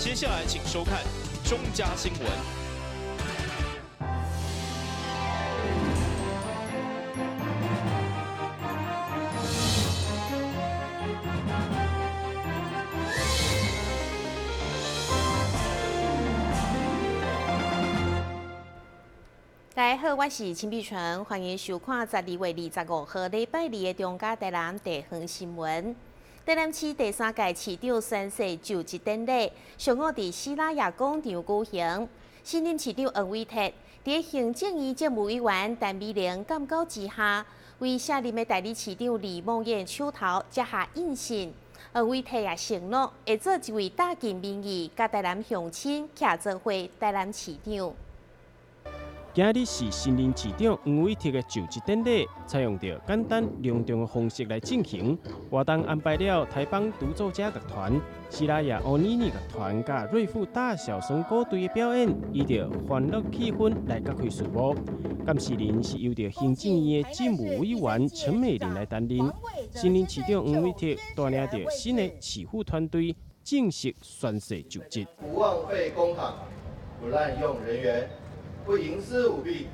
接下來請收看中嘉新聞。大家好，我是陳碧純，歡迎收看12月25號禮拜二的中嘉台南地方新聞。台南市第三屆市長宣誓就職典禮上午佇西拉雅廣場舉行。新任市長黃偉哲佇行政院政務委員陳美玲監督之下，為卸任的代理市長李孟諺手頭接下印信。黃偉哲也承諾會做一位貼近民意、佮台南鄉親徛做伙台南市長。今日是新任市長黃偉哲的就職典禮，採用著簡單隆重的方式來進行。活動安排了台邦獨奏家樂團、西拉雅歐尼尼樂團佮瑞富大小生鼓隊的表演，以著歡樂氣氛來揭開序幕。監誓人是由著行政院的政務委員陳美玲來擔任。新任市長黃偉哲帶領著新的市府團隊正式宣誓就職。不浪費公帑，不濫用人員。不營私舞弊，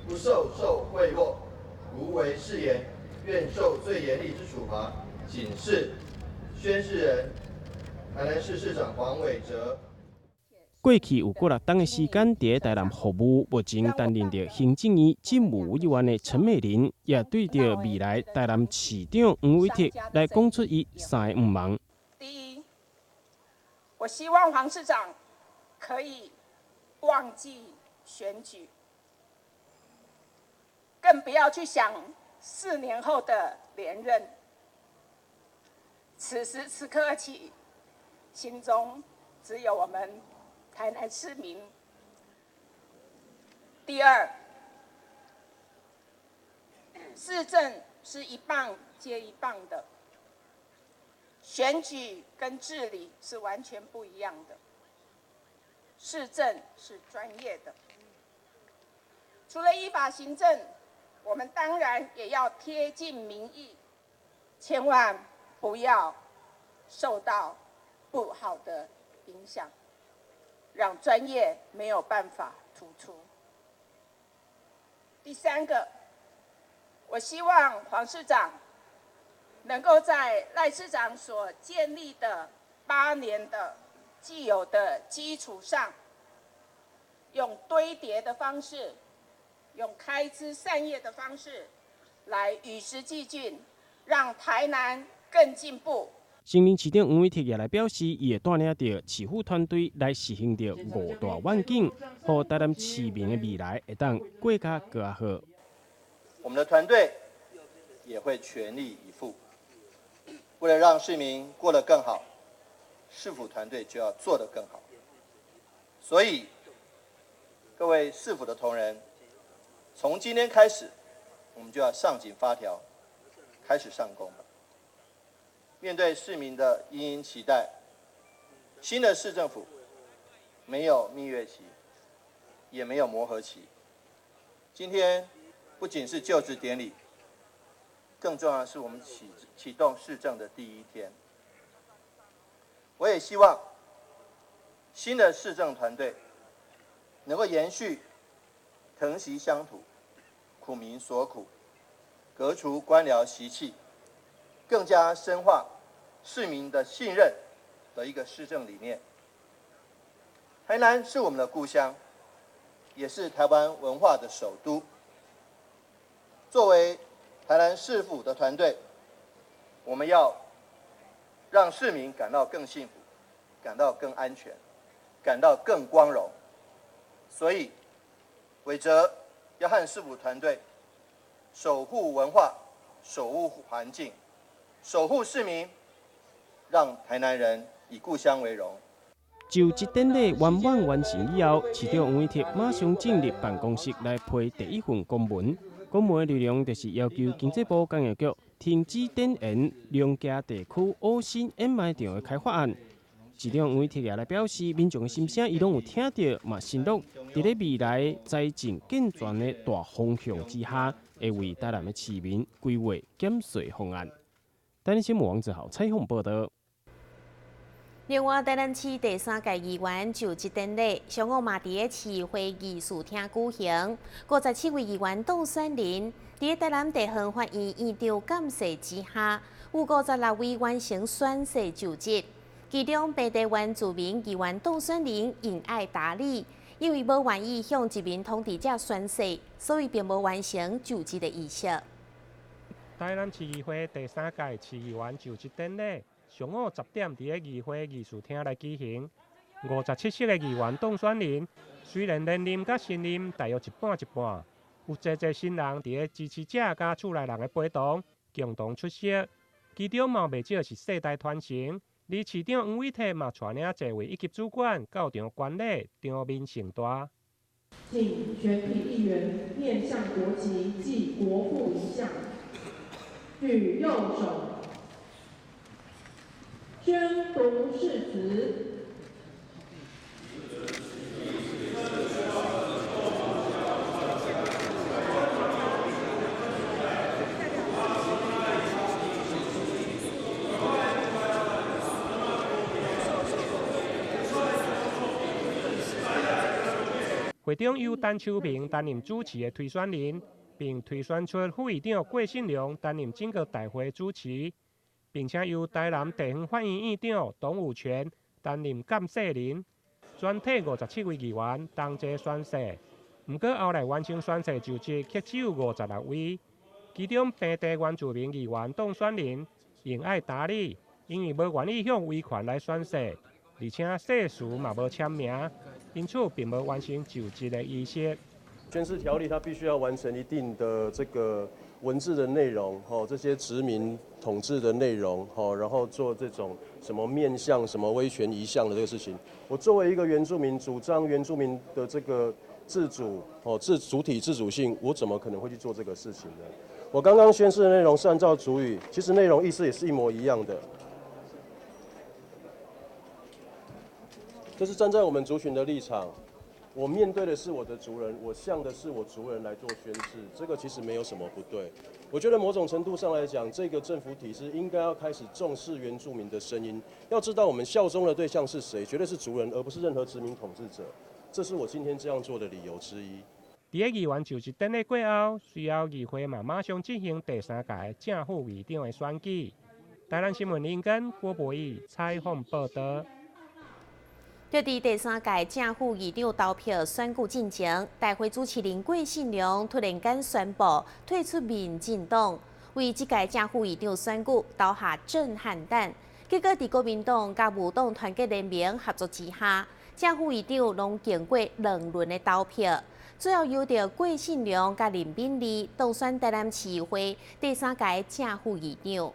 不受受賄賂，如違誓言，願受最嚴厲之處罰。謹示宣誓人，台南市市長黃偉哲。過去有幾若冬的時間，佇台南服務，目前擔任著行政院政務委員的陳美玲，也對著未來台南市長黃偉哲來講出伊三个願望。第一，我希望黃市長可以忘記選舉，更不要去想4年後的連任。此時此刻起，心中只有我們台南市民。第二，市政是一棒接一棒的，選舉跟治理是完全不一樣的。市政是專業的，除了依法行政，我們當然也要貼近民意，千萬不要受到不好的影響，讓專業沒有辦法突出。第三個，我希望黃市長能夠在賴市長所建立的8年的既有的基礎上，用堆疊的方式，用開枝散葉的方式，來與時俱進，讓台南更進步。新任市長黃偉哲也來表示，伊會帶領著市府團隊來實行著五大願景，予台南市民的未來會當過較閣好。我們的團隊也會全力以赴，為了讓市民過得更好。市府團隊就要做得更好，所以各位市府的同仁，從今天開始，我們就要上緊發條，開始上工了。面對市民的殷殷期待，新的市政府沒有蜜月期，也沒有磨合期。今天不僅是就職典禮，更重要的是我們啟動市政的第一天。我也希望新的市政團隊能夠延續疼惜鄉土、苦民所苦，革除官僚習氣，更加深化市民的信任的一個市政理念。台南是我們的故鄉，也是台灣文化的首都。作為台南市府的團隊，我們要讓市民感到更幸福，感到更安全，感到更光榮。所以，偉哲要和市府團隊守護文化、守護環境、守護市民，讓台南人以故鄉為榮。就職典禮圓滿完成以後，市長黃偉哲馬上進入辦公室來批第一份公文。公文的內容就是要求經濟部工業局停止展延龍崎地區烏新掩埋場的開發案。市長黃偉哲也來表示，民眾的心聲伊攏有聽著，嘛承諾佇咧未來財政健全的大方向之下，會為台南的市民規劃減稅方案。台南新聞王子豪採訪報導。另外，台南市第三屆議員就職典禮，上午嘛佇咧市會議事廳舉行。57位議員當選人，佇台南地方法院院長監誓之下，有56位完成宣誓就職。其中，平地原住民議員當選人尹愛達里，因為無願意向殖民統治者宣誓，所以並無完成就職的儀式。台南市議會第三屆市議員就職典禮，上午10點，佇咧議會議事廳來舉行。57席的議員當選人，雖然連任佮新任大約一半一半，有濟濟新人佇咧支持者佮厝內人的陪同，共同出席。其中嘛袂少是世代傳承，而市長黃偉哲嘛帶領濟位一級主管到場觀禮，場面盛大。請全體議員面向國旗暨國父遺像，舉右手。宣讀誓詞。會長由陳秋平擔任主持的推選人，並推選出副議長郭信良擔任整個大會主持。並且由台南地方法院院長董有權擔任監誓人，全體57位議員同齊宣誓。毋過後來完成宣誓就職，卻只有56位。其中平地原住民議員當選人尹愛達里，因為無願意向威權來宣誓，而且誓詞嘛無簽名，因此並無完成就職的儀式。宣誓條例，它必須要完成一定的這個文字的內容，吼，這些殖民統治的內容，吼，然後做這種什麼面向、什麼威權遺像的這個事情。我作為一個原住民，主張原住民的這個自主，哦，自主體自主性，我怎麼可能會去做這個事情呢？我剛剛宣誓的內容是按照族語，其實內容意思也是一模一樣的。這是站在我們族群的立場。我面對的是我的族人，我向的是我族人來做宣誓，這個其實沒有什麼不對。我覺得某種程度上來講，這個政府體制應該要開始重視原住民的聲音。要知道我們效忠的對象是誰，絕對是族人，而不是任何殖民統治者。這是我今天這樣做的理由之一。佇咧議員就職典禮過後，隨後議會嘛馬上進行第三屆正副議長的選舉。台南新聞林根郭博義採訪報導。就佇第三屆正副議長投票選舉進前，大會主持人郭信良突然間宣布退出民進黨，為這屆正副議長選舉投下震撼彈。結果，佇國民黨佮無黨團結聯盟合作之下，正副議長攏經過兩輪的投票，最後由著郭信良佮林敏麗當選台南市議會第三屆正副議長。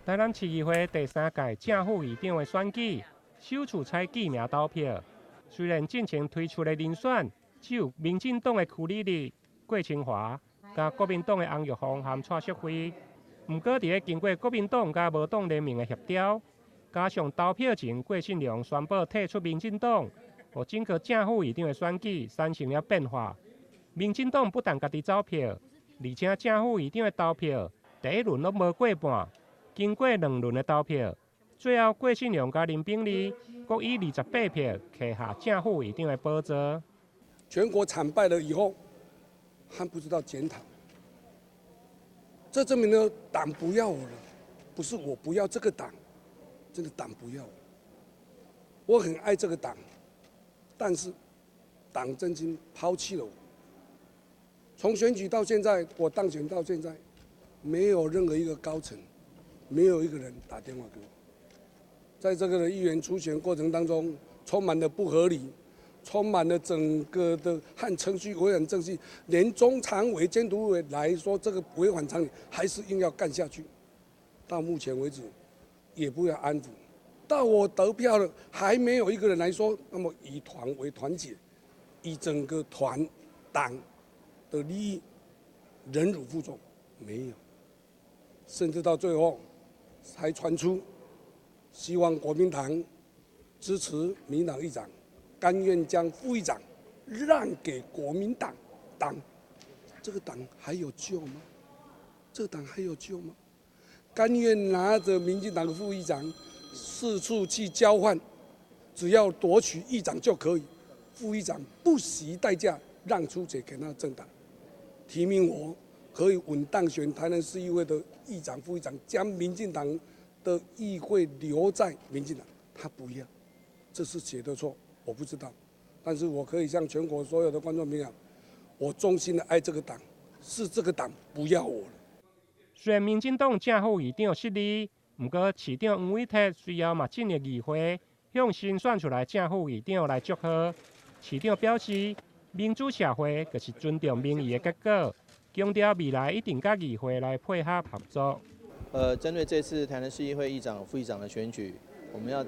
台南市議會第三屆正副議長的選舉，首次採記名投票，雖然進前推出的人選只有民進黨的區立立、郭清華，佮國民黨的洪玉鳳和蔡淑慧，毋過佇咧經過國民黨佮無黨聯盟的協調，加上投票前郭信良宣布退出民進黨，予整個正副議長的選舉產生了變化。民進黨不但家己走票，而且正副議長的投票第一輪攏無過半，經過兩輪的投票。最後，郭信良佮林炳麗各以28票揢下正副議長的寶座。全國慘敗了以後，還不知道檢討，這證明了黨不要我了，不是我不要這個黨，真的黨不要我。我很愛這個黨，但是黨真心拋棄了我。從選舉到現在，我當選到現在，沒有任何一個高層，沒有一個人打電話給我。在這個議員初選過程當中，充滿了不合理，充滿了整個的和程序違反程序，連中常委監督委來說這個違反常理，還是硬要幹下去。到目前為止，也不要安撫。到我得票了，還沒有一個人來說，那麼以團為團結，以整個團黨的利益忍辱負重，沒有，甚至到最後才傳出。希望國民黨支持民進黨議長，甘願將副議長讓給國民黨當，這個黨還有救嗎？這個黨還有救嗎？甘願拿著民進黨的副議長，四處去交換，只要奪取議長就可以，副議長不惜代價讓出給那政黨提名我，可以穩當選台南市議會的議長、副議長，將民進黨的議會留在民進黨，他不要，這是誰的錯？我不知道，但是我可以向全國所有的觀眾朋友，我衷心的愛這個黨，是這個黨不要我了。雖然民進黨正副議長失利，毋過市長黃偉哲隨後嘛進入議會，向新選出來正副議長來祝賀。市長表示，民主社會就是尊重民意的結果，強調未來一定佮議會來配合合作。針對這次台南市議會議長、副議長的選舉，我們要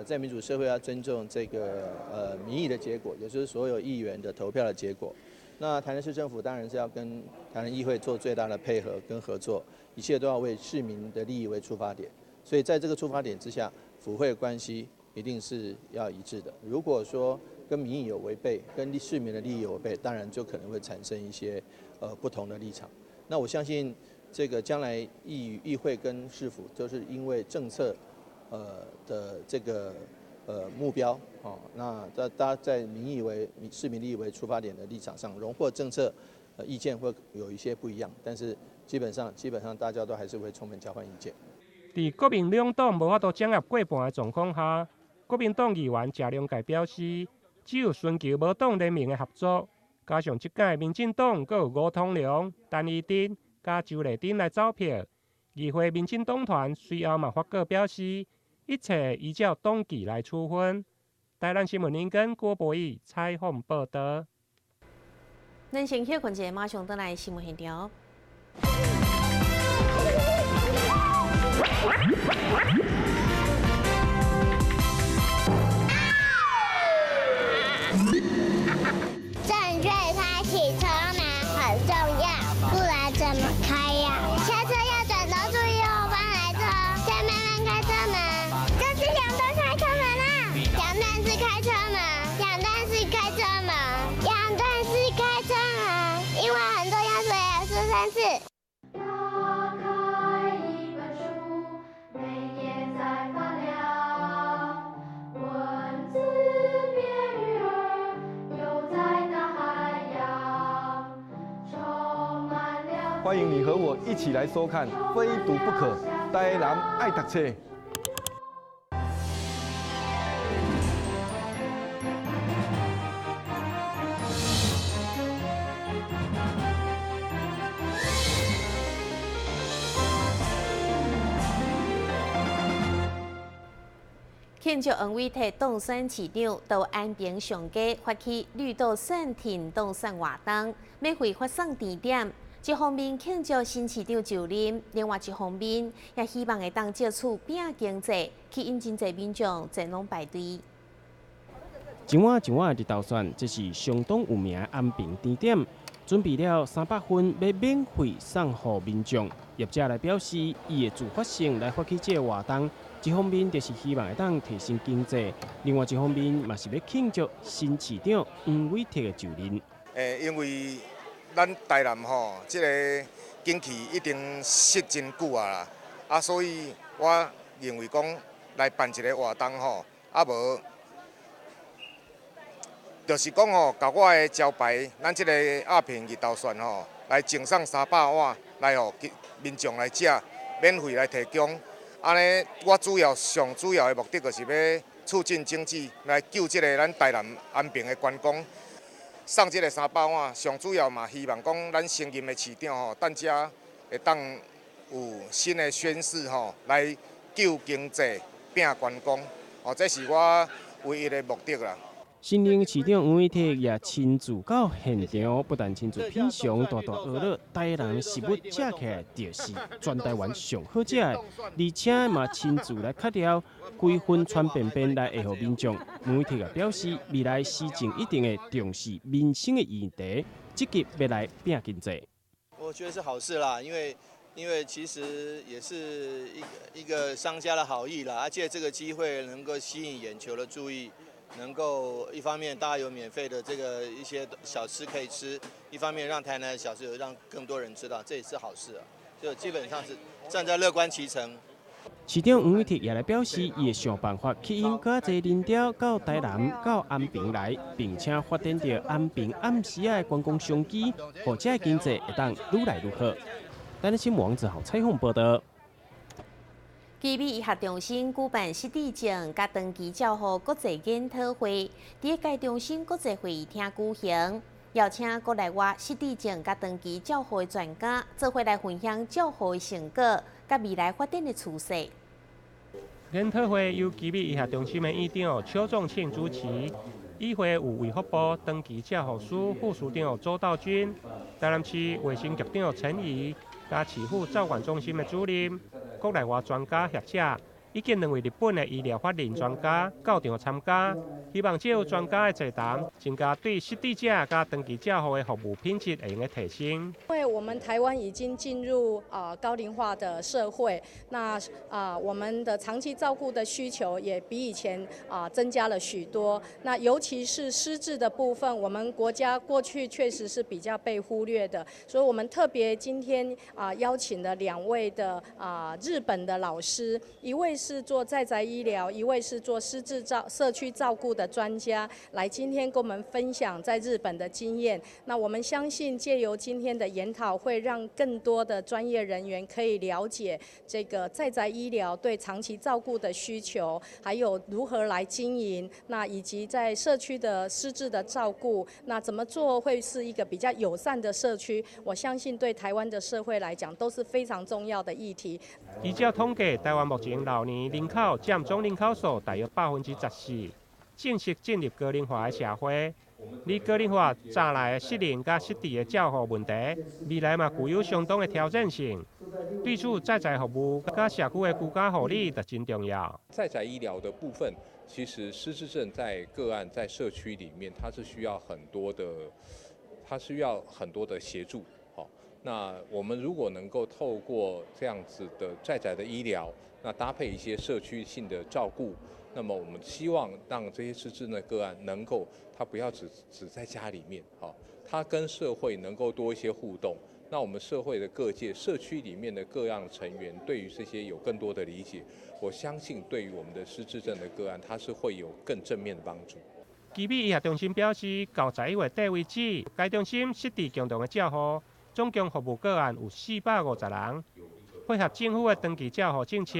在民主社會要尊重這個民意的結果，也就是所有議員的投票的結果。那台南市政府當然是要跟台南議會做最大的配合跟合作，一切都要為市民的利益為出發點。所以在這個出發點之下，府會關係一定是要一致的。如果說跟民意有違背，跟市民的利益有違背，當然就可能會產生一些不同的立場。那我相信這個將來議會跟市府就是因為政策的這個目標哦，那大家在民意為市民利益為出發點的立場上，榮獲政策意見會有一些不一樣，但是基本上大家都還是會充分交換意見。佇國民兩黨無法度掌握過半的狀況下，國民黨議員謝龍介表示，只有尋求無黨聯盟的合作，加上這屆民進黨閣有吳通龍、陳怡貞佮周麗珍來走票，議會民進黨團隨後嘛發稿表示，一切依照黨紀來處分。台南新聞林根郭博義採訪報道。咱先歇睏一下，馬上轉來新聞現場。正確開啟車門很重要，不然怎麼開呀？下車要轉頭注意後方來車，再慢慢開車門。這是兩段開車門啦，兩段式開車門，兩段式開車門，兩段式開車門，因為很重要，所以要說三次。歡迎你和我一起來收看《非讀不可》，台南愛讀冊。慶祝黃偉哲當選市長，到安平上街發起綠豆散甜當選活動，免費發送甜點。一方面慶祝新市長就任，另外一方面也希望會當藉此拼經濟，吸引真濟民眾前往排隊。一碗一碗的綠豆蒜，這是相當有名的安平甜點，準備了300份，欲免費送予民眾。業者來表示，伊會自發性來發起這個活動，一方面就是希望會當提升經濟，另外一方面嘛是欲慶祝新市長黃偉哲的就任。因為咱台南吼，這個景氣已經失真久啊啦，啊，所以我認為講來辦一個活動吼，啊無，就是講吼，共我的招牌，咱這個阿平綠豆蒜吼，來贈送300碗，來予民眾來食，免費來提供。按呢，我主要上主要的目的就是欲促進經濟，來救這個咱台南安平的觀光。送這個300碗，上主要嘛希望講咱新任的市長吼，等遮會當有新的宣示吼，來救經濟、拼觀光，哦，這是我唯一的目的啦。新任市長黃偉哲也親自到現場，不但親自品嘗大大學樂台南食物，食起來就是全台灣上好食的，而且嘛親自來敲掉規份川便便來下予民眾。黃偉哲也表示，未來施政一定會重視民生的議題，積極欲來拼經濟。我覺得是好事啦，因為其實也是一個商家的好意啦，而借這個機會能夠吸引眼球的注意。能夠一方面大家有免費的這個一些小吃可以吃，一方面讓台南的小吃有讓更多人知道，這也是好事啊。就基本上是站在樂觀其成，市長黃偉哲也來表示，伊會想辦法吸引閣較濟林調到台南、到安平來，並且發展著安平暗時仔的觀光商機，予遮的經濟會當愈來愈好。台南新聞王子豪採訪報道。奇美醫學中心舉辦失智症佮長期照護國際研討會，佇該中心國際會議廳舉行，邀請國內外失智症佮長期照護的專家，做伙來分享照護的成果佮未來發展的趨勢。研討會由奇美醫學中心的院長邱仲慶主持，與會有衛福部長期照護司副司長周道軍、台南市衛生局長陳怡、佮市府照管中心的主任。國內外專家學者以及兩位日本的醫療法令專家到場參加，希望藉由專家的座談，增加對失智者佮長期照護的服務品質會用得提升。因為我們台灣已經進入高齡化的社會，那我們的長期照顧的需求也比以前增加了許多。那尤其是失智的部分，我們國家過去確實是比較被忽略的，所以我們特別今天邀請了兩位的日本的老師，一位是做在宅醫療，一位是做失智社區照顧的專家，來今天跟我們分享在日本的經驗。那我們相信藉由今天的研討會，讓更多的專業人員可以了解這個在宅醫療對長期照顧的需求，還有如何來經營，那以及在社區的失智的照顧，那怎麼做會是一個比較友善的社區？我相信對台灣的社會來講都是非常重要的議題。依照統計，台灣目前老年人口佔總人口數大約14%，正式進入高齡化的社會。而高齡化帶來的失能佮失智的照護問題，未來嘛具有相當的挑戰性。對此，在宅服務佮社區的居家護理就真重要。在宅醫療的部分，其實失智症在個案在社區裡面，它是需要很多的，它需要很多的協助。那我們如果能夠透過這樣子的在宅的醫療，那搭配一些社區性的照顧，那麼我們希望讓這些失智的個案能夠，他不要只在家裡面，他跟社會能夠多一些互動。那我們社會的各界、社區裡面的各樣成員，對於這些有更多的理解，我相信對於我們的失智症的個案，它是會有更正面的幫助。奇美醫學中心表示，到11月底為止，該中心失智共同的照護總共服務個案有450人，配合政府的長期照護政策，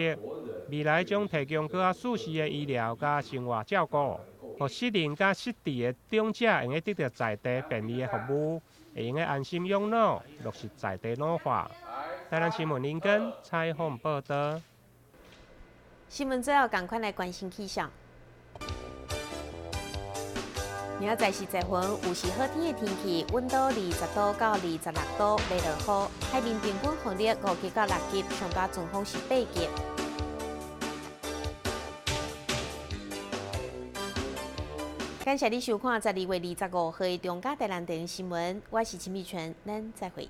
未來將提供閣較舒適的醫療佮生活照顧，予失能佮失智的長者會用得得著在地便利的服務，會用得安心養老，落實在地老化。台南新聞林根採訪報道。新聞最後，仝款來關心氣象。明仔載是十分，有時好天的天氣，溫度20度到26度，袂落雨。海面平均風力5級到6級，上大陣風是8級。感謝你收看12月25號的中嘉台南電視新聞，我是陳美泉，咱再會。